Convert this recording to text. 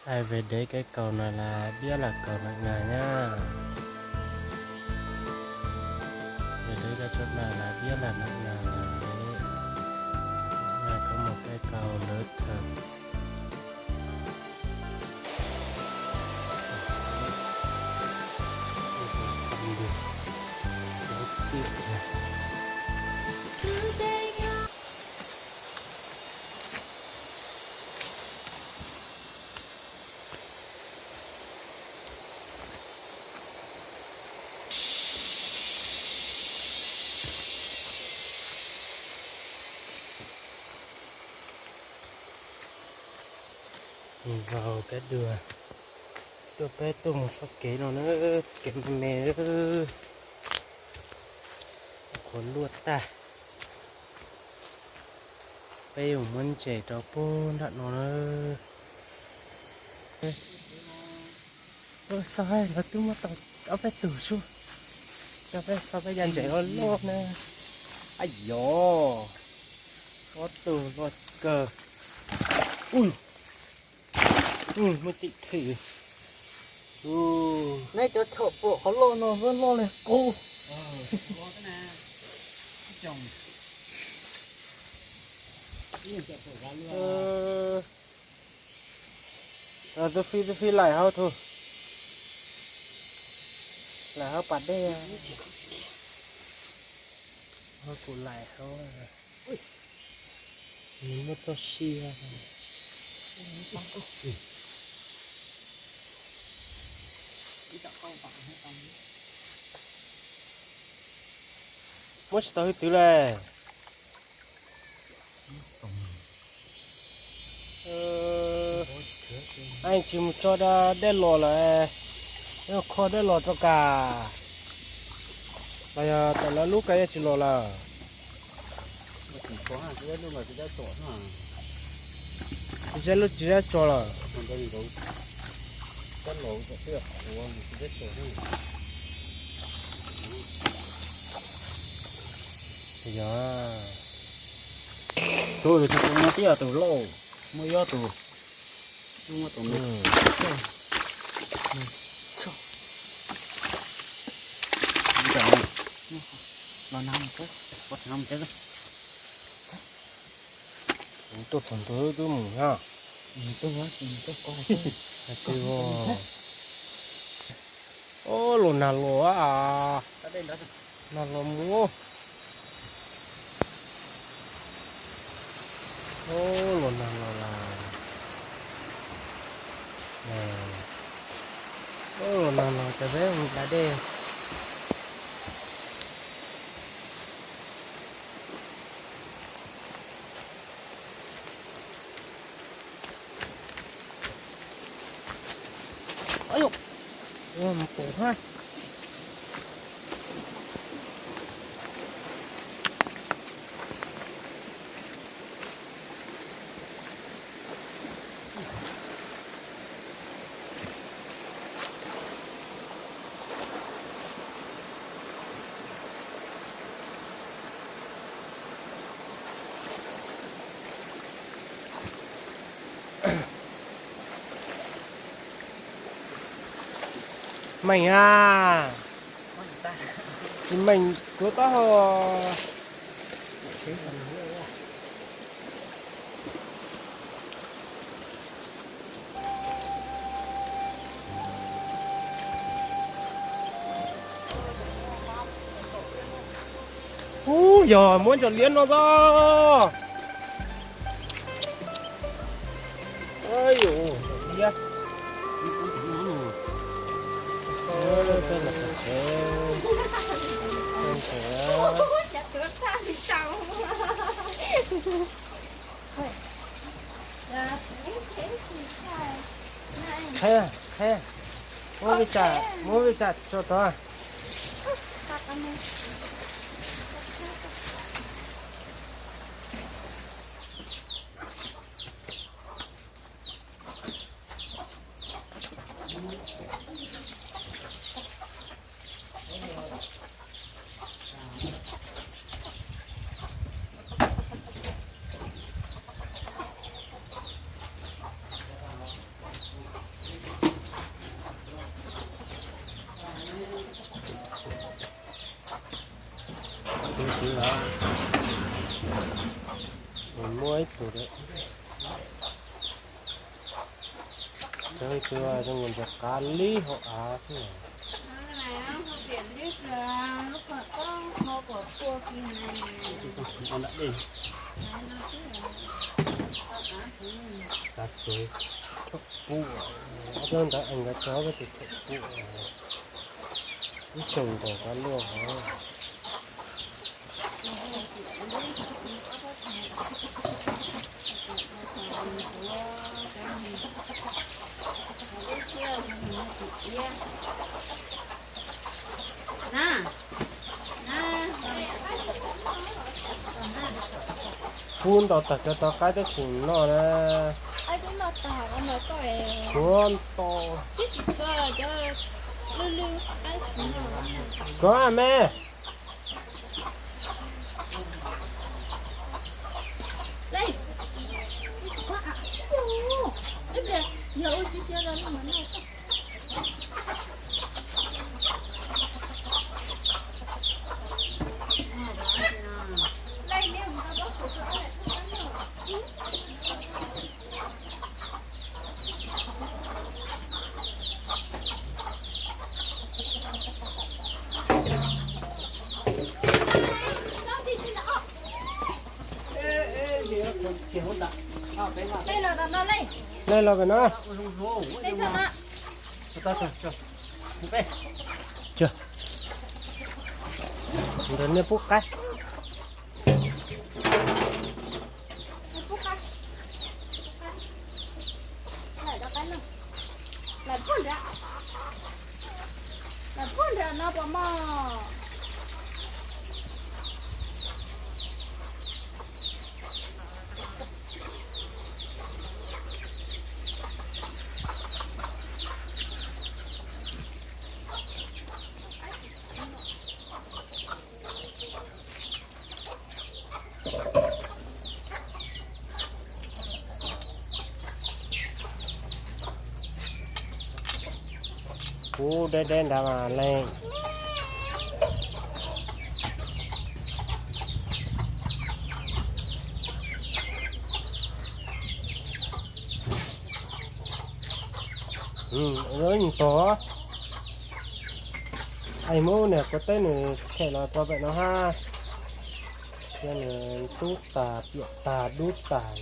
Ai, về đến cái cầu này là biết là cầu Nậm Ngà nhá. Về đến cái chỗ này là biết là Nậm Ngà rồi đấy. Nậm Ngà có một cái cầu lớn thật. Nhìn vào cái đường, cho peb tuaj mus txoj kev no na, kev me me, qhuav luaj tag. Peb yuav muab ntses rau puag nram no na. Xauj, lawv twb muab tau ob peb tug xwb. Coj peb xauj peb ya ntses loj loj na. Ab yos, ob tug loj kawg. Ui, muaj tim thwm. Neb cov chom pom qhov loj no loj loj li qub. Tus fij, tus fij laim hauv, tus laim hauv pas dej. Kuv laim hauv. Nws muaj txoj sia. Muab tsis tau hwj twv le. Aj, tsis mus tso dej los lawm, kho dej los rau kam. Los yog tam lawv lub ka yeej tsis los lawm. Tsis zab lub tsis zab tso lawm. Yog tus, tus no twb yog tus lauj, muaj ib tus. Tuaj txog ntua twb mus na. Ob, los nag los a. Nag los mus. Ob, los nag los lawm. Ob, los nag los ces peb mus da dej. Mus pum ha. Meem a, tsis meem tuav taub hau. Ub, yog muab ntsaum liab no ntag. Liab. Qheb, qheb. Muab vij tsam, muab vij tsam tso tod. Muaj ib tug, cov tus zoo nkaus ntiag qab li hauv av xwb. Tav su, ob peb ntawd nkawd tso peb tus thaum pub, ib xyoos nkaus qab luaj hov. Pub nto tag cov tov qaib tab sis noj na. Tshuav nto. Kov me. Lej los pem no. Ntawd nej pub qaib. Pub deb deb nrad mas leej. Ib nyuag tog. Muab niag kuav teb nws tshem los rau pem no hab. Thiab nws tub tag piam tag dub tag.